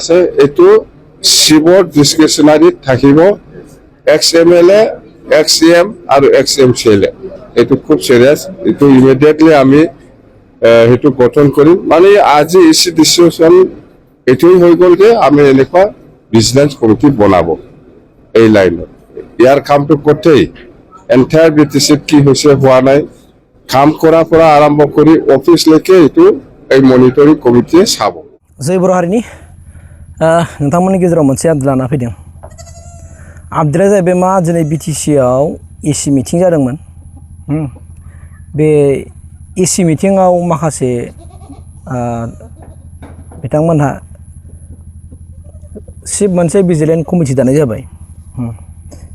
আছে এটো শিৱৰ ডিসক্রিপশনারি থাকিব XMLA XCM আৰু XMCL এটো খুব সিরিয়াস এটো ইমিডিয়েটলি আমি হেতু গঠন কৰিম মানে আজি ইসি ডিসিশন এটোই হৈ গল যে আমি এনেকুৱা ভিজিলেন্স কমিটি বনাব এই লাইনত ইয়াৰ কামটো করতেই এন্টায়ার BTC কি হৈছে হোৱা নাই কাম কৰাৰ পৰা আৰম্ভ কৰি অফিস লৈকে এটো এই মনিটৰিং কমিটিয়ে চাব जय बर' हारिनि नोंथांमोननि गेजेराव मोनसे आबदार लाना फैदों आबदारा जाहैबाय मा दिनै BTC आव एसि मिटिं जादोंमोन बे एसि मिटिंआव माखासे बिथांमोनहा सिप मोनसे भिजिलेन्स कमिटि दानाय जाबाय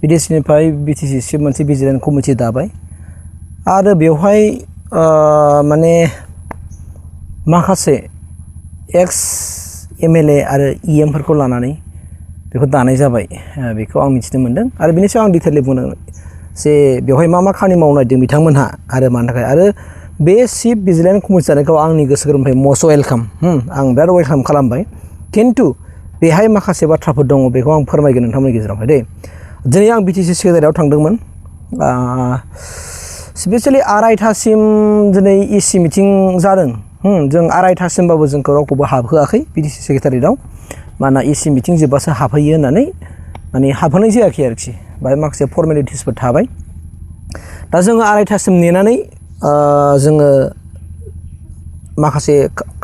बिदेशनिफ्राय BTC सिप मोनसे भिजिलेन्स कमिटि दाबाय आरो बेवहाय माने माखासे XMLA आरो EM फोरखौ लानानै बेखौ दानाय जाबाय बेखौ आं मिथिनो मोनदों आरो बेनि सायाव आं डिटेललि बुंनो जे बेवहाय मा खामानि मावनो नागिरदों बिथांमोनहा आरो मानि थाखाय आरो बे सिप भिजिलेन्स कमिटि जानायखौ आंनि गोसो गोरबोनिफ्राय मस्ट वेलकाम आं बिराद वेलकाम खालामबाय खिन्थु बेहाय माखासे बाथ्राफोर दङ बेखौ आं फोरमायगोन नोंथांमोननि गेजेरावहाय दे दिनै आं BTC सेक्रेटारियाव थांदोंमोन स्पेशली 2:30सिम दिनै एसि मिटिं जादों जों 2:30सिमबाबो जोंखौ रावखौबो हाबहोआखै BTC सेक्रेटारियाव माना एसि मिटिं जोबबासो हाबहैयो होननानै माने हाबहोनाय जायाखै आरोखि बाहाय माखासे फर्मेलिटिसफोर थाबाय दा जोङो 2:30सिम नेनानै जोङो माखासे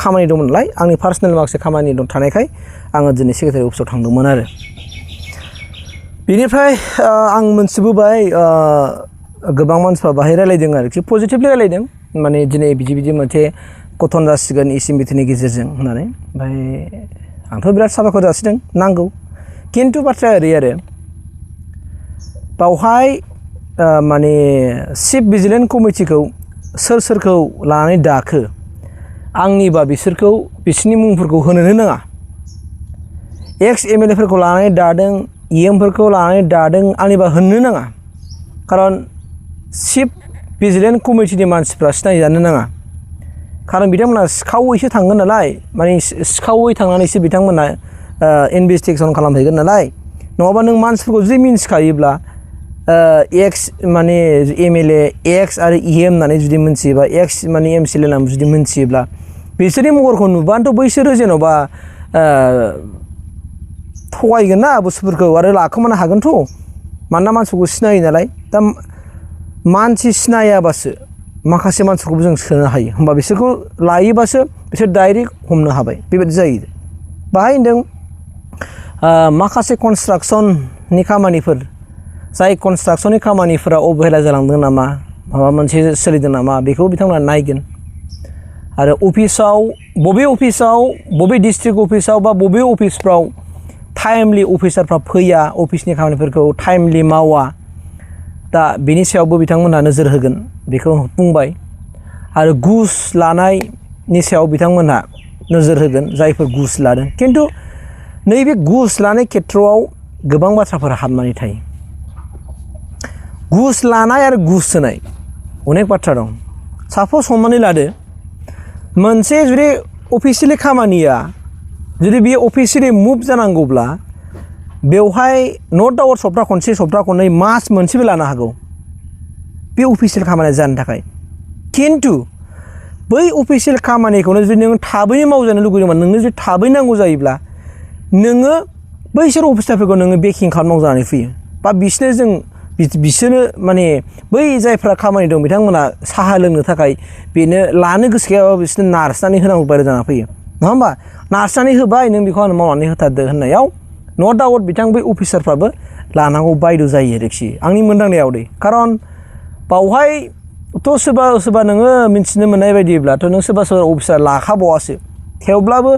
खामानि दंमोन नालाय आंनि पार्सनेल माखासे खामानि थानायखाय आङो दिनै सेक्रेटारि अफिसाव थांदोंमोन आरो बेनिफ्राय आं मोनथिबोबाय गोबां मानसिफ्रा बाहाय रायलायदों आरोखि पजिटिभलि रायलायदों माने दिनै बिदि मोनसे गठन जासिगोन एसि मिटिंनि गेजेरजों होननानै ओमफ्राय आंथ' बिराद साबायखर जासिदों नांगौ खिन्थु बाथ्राया ओरै आरो बावहाय माने सिप भिजिलेन्स कमिटिखौ सोरखौ लानानै दाखो आंनिबा बिसोरनि मुंफोरखौ होनोनो नाङा XMLA फोरखौ लानानै दादों EM फोरखौ लानानै दादों आंनिबा होननो नाङा खारन सिप भिजिलेन्स कमिटिनि मानसिफ्रा सिनायजानो नाङा खारन बिथांमोना सिखावैसो थांगोन नालाय माने सिखावै थांनानैसो बिथांमोना इनभेस्टिगेसन खालामहैगोन नालाय नङाबा नों मानसिफोरखौ जुदि मिन्थिखायोब्ला X माने MLA X आरो EM होननानै जुदि मिन्थियोबा X माने MCL होननानै जुदि मिन्थियोब्ला बिसोरनि महरखौ नुबानोथ' बैसोरो जेन'बा थगायगोन ना बुस्थुफोरखौ आरो लाखोमानो हागोनथ' मानोना मानसिफोरखौ सिनायो नालाय दा मानसि सिनायाबासो माखासे मानसिफोरखौबो जों सोनो हायो होमबा बिसोरखौ लायोबासो बिसोर डाइरेक्ट हमनो हाबाय बेबायदि जायो बाहाय होनदों माखासे कनस्ट्राक्सननि खामानिफोर जाय कनस्ट्राक्सननि खामानिफोरा अबहेला जालांदों नामा माबा मोनसे सोलिदों नामा बेखौ बिथांमोना नायगोन आरो अफिसाव बबे डिस्ट्रिक्ट अफिसाव बा बबे अफिसफ्राव टाइमलि अफिसारफ्रा फैया अफिसनि खामानिफोरखौ टाइमलि मावा दा बेनि सायावबो बिथांमोनहा नोजोर होगोन बेखौ बुंबाय आरो घुस लानायनि सायाव बिथांमोनहा नोजोर होगोन जायफोर घुस लादों खिन्थु नैबे घुस लानाय खेथ्रआव गोबां बाथ्राफोर हाबनानै थायो घुस लानाय आरो घुस होनाय अनेक बाथ्रा दं साप'ज हमनानै लादो मोनसे जुदि अफिसियेलि खामानिया जुदि बे अफिसियेलि मुभ जानांगौब्ला बेवहाय नट डाउट सप्ता खनसे सप्ता खननै मास मोनसेबो लानो हागौ बे अफिसियेल खामानिया जानो थाखाय खिन्थु बै अफिसियेल खामानिखौनो जुदि नों थाबैनो मावजानो लुगैदोंबा नोंनो जुदि थाबै नांगौ जायोब्ला नोङो बैसोर अफिसारफोरखौ नोङो बेकिं खालामनांगौ जानानै फैयो बा बिसोरनो माने बै जायफ्रा खामानि दं बिथांमोना साहा लोंनो थाखाय बेनो लानो गोसो गैयाबा बिसोरनो नारसनानै होनांगौ बायदि जाना फैयो नङा होमबा नारसनानै होबाय नों बेखौ आं मावनानै होथारदो होननायाव नो डाउट बिथां बै अफिसारफ्राबो लानांगौ बायद' जायो आरोखि आंनि मोनदांनायाव दे खारन बावहायथ' सोरबा नोङो मिथिनो मोननाय बायदिब्लाथ' नों सोरबा अफिसार लाखाबावासो थेवब्लाबो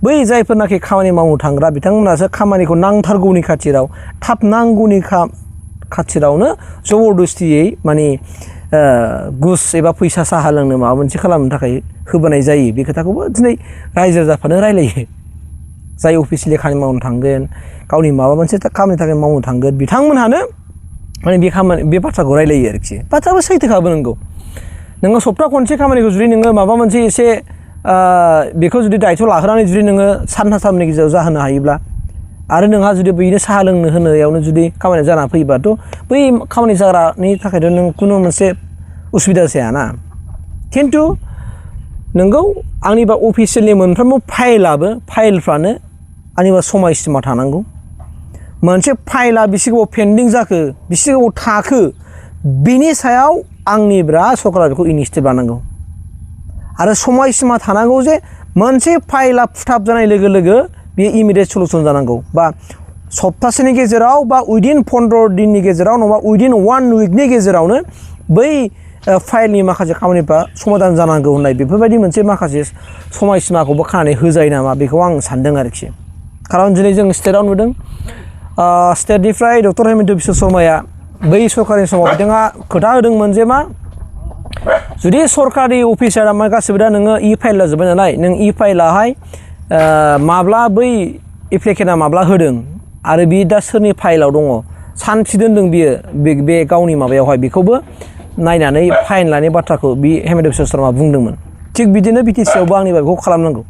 बै जायफोरनाखि खामानि मावनो थांग्रा बिथांमोनासो खामानिखौ नांथारगौनि खाथिराव थाब नांगौनि खाथिरावनो जबरदस्तियै माने घुस एबा फैसा साहा लोंनो माबा मोनसे खालामनो थाखाय होबोनाय जायो बे खोथाखौबो दिनै रायजो राजाफ्रानो रायलायो जाय अफिसियेलि खामानि मावनो थांगोन गावनि माबा मोनसे खामानिनि थाखाय मावनो थांगोन बिथांमोनहानो माने बे बाथ्राखौ रायलायो आरोखि बाथ्राबो सैथोखाबो नंगौ नोङो सप्ता खनसे खामानिखौ जुदि नोङो माबा मोनसे एसे बेखौ जुदि दायथ' लाहोनानै जुदि नोङो सानथाम सानब्रैनि गेजेराव जाहोनो हायोब्ला आरो नोंहा जुदि बेनो साहा लोंनो होनायावनो जुदि खामानिया जानानै फैयोबाथ' बै खामानि जाग्रानि थाखायथ' नों खुनु मोनसे उसुबिदा जायाना खिन्थु नोंगौ आंनिबा अफिसियेलनि मोनफ्रोमबो फाइलफ्रानो आंनिबा समायसीमा थानांगौ मोनसे फाइला बेसे गोबाव पेन्डिं जाखो बेसे गोबाव थाखो बिनि सायाव आंनिब्रा सरकारा बेखौ इनिसियेटिभ लानांगौ आरो समायसीमा थानांगौ जे मोनसे फाइला फुथाब जानाय लोगो लोगो बेयो इमिडियेट सलुसन जानांगौ बा सप्तासेनि गेजेराव बा उइदिन 15 दिननि गेजेराव नङाबा उइदिन 1 उइकनि गेजेरावनो बै फाइलनि माखासे खामानिफ्रा समाधान जानांगौ होननाय बेफोरबायदि मोनसे माखासे समायसीमाखौबो खानानै होजायो नामा बेखौ आं सानदों आरोखि खारन दिनै जों स्टेटआव नुदों स्टेटनिफ्राय डक्टर हिमन्त बिश्व शर्माया बै सरकारनि समाव बिथाङा खोथा होदोंमोन जे मा जुदि सरकारि अफिसारा मा गासिबो दा नोङो इ फाइल जाजोब्बाय नालाय नों इ फाइलाहाय माब्ला बै एप्लिकेन्टआ माब्ला होदों आरो बि दा सोरनि फाइलाव दङ सानथि दोनदों बियो बे गावनि माबायावहाय बेखौबो नायनानै फाइन लानाय बाथ्राखौ बि हिमन्त बिश्व शर्मा बुंदोंमोन थिग बिदिनो BTC आवबो आंनिबा बेखौ खालामनांगौ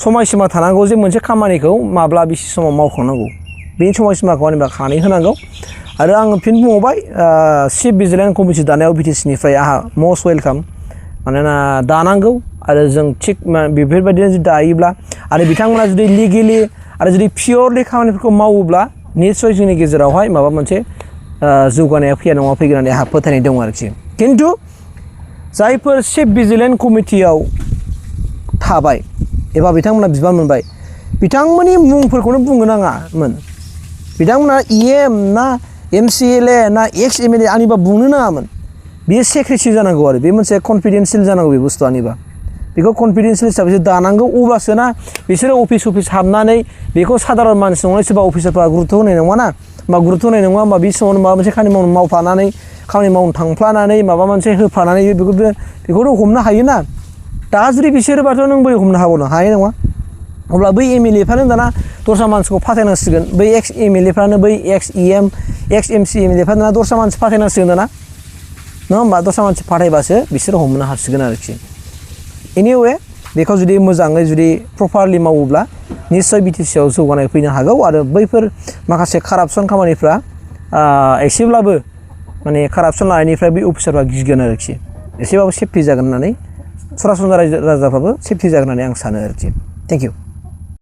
समायसीमा थानांगौ जे मोनसे खामानिखौ माब्ला बेसे समाव मावखांनांगौ बेनि समायसीमाखौ आंनिबा खानानै होनांगौ आरो आङो फिन बुंबावबाय चिफ भिजिलेन्स कमिटि दानायाव BTCनिफ्राय आंहा मस्ट वेलकाम मानोना दानांगौ आरो जों थिग बेफोरबायदिनो जुदि दायोब्ला आरो बिथांमोना जुदि लिगेलि आरो जुदि पियरलि खामानिफोरखौ मावोब्ला निस्सय जोंनि गेजेरावहाय माबा मोनसे जौगानाया फैया नङा फैगोन होननानै आंहा फोथायनाय दं आरोखि खिन्थु जायफोर चिफ भिजिलेन्स कमिटियाव थाबाय एबा बिथांमोना बिबान मोनबाय बिथांमोननि मुंफोरखौनो बुंनो नाङामोन बिथांमोना EM ना MCLA ना XMLA आंनिबा बुंनो नाङामोन बेयो सेक्रेसि जानांगौ आरो बे मोनसे कनफिडेन्सियेल जानांगौ बे बुस्थुआ आंनिबा बेखौ कनफिडेन्सियेल हिसाबै दानांगौ अब्लासो ना बिसोरो अफिस हाबनानै बेखौ साधारन मानसि नङा सोरबा अफिसारफ्रा गुरुत्थ' होनाय नङा ना बा गुरुत्थ' होनाय नङा होमबा बे समावनो माबा मोनसे खामानि मावफानानै खामानि मावनो थांफ्लानानै माबा मोनसे होफानानै बेखौथ' हमनो हायो ना दा जुदि बिसोरोबाथ' नों बोरै हमनो हाबावनो हानाय नङा अब्ला बै MLAफ्रानो दाना दस्रा मानसिखौ फाथायनांसिगोन बै MLAफ्रानो बै XEM XMC MLAफ्रानो दाना दस्रा मानसि फाथायनांसिगोन दाना नङा होमबा दस्रा मानसि फाथायबासो बिसोर हमनो हासिगोन आरोखि एनिवे बेखौ जुदि मोजाङै जुदि प्रपारलि मावोब्ला निस्सय BTC आव जौगानाय फैनो हागौ आरो बैफोर माखासे कारापसन खामानिफ्रा एसेब्लाबो माने कारापसन लानायनिफ्राय बै अफिसारफ्रा गिगोन आरोखि एसेबाबो सेफटि जागोन होननानै सरासनस्रा रायजो राजाफ्राबो सेफटि जागोन होननानै आं सानो आरोखि थेंक इउ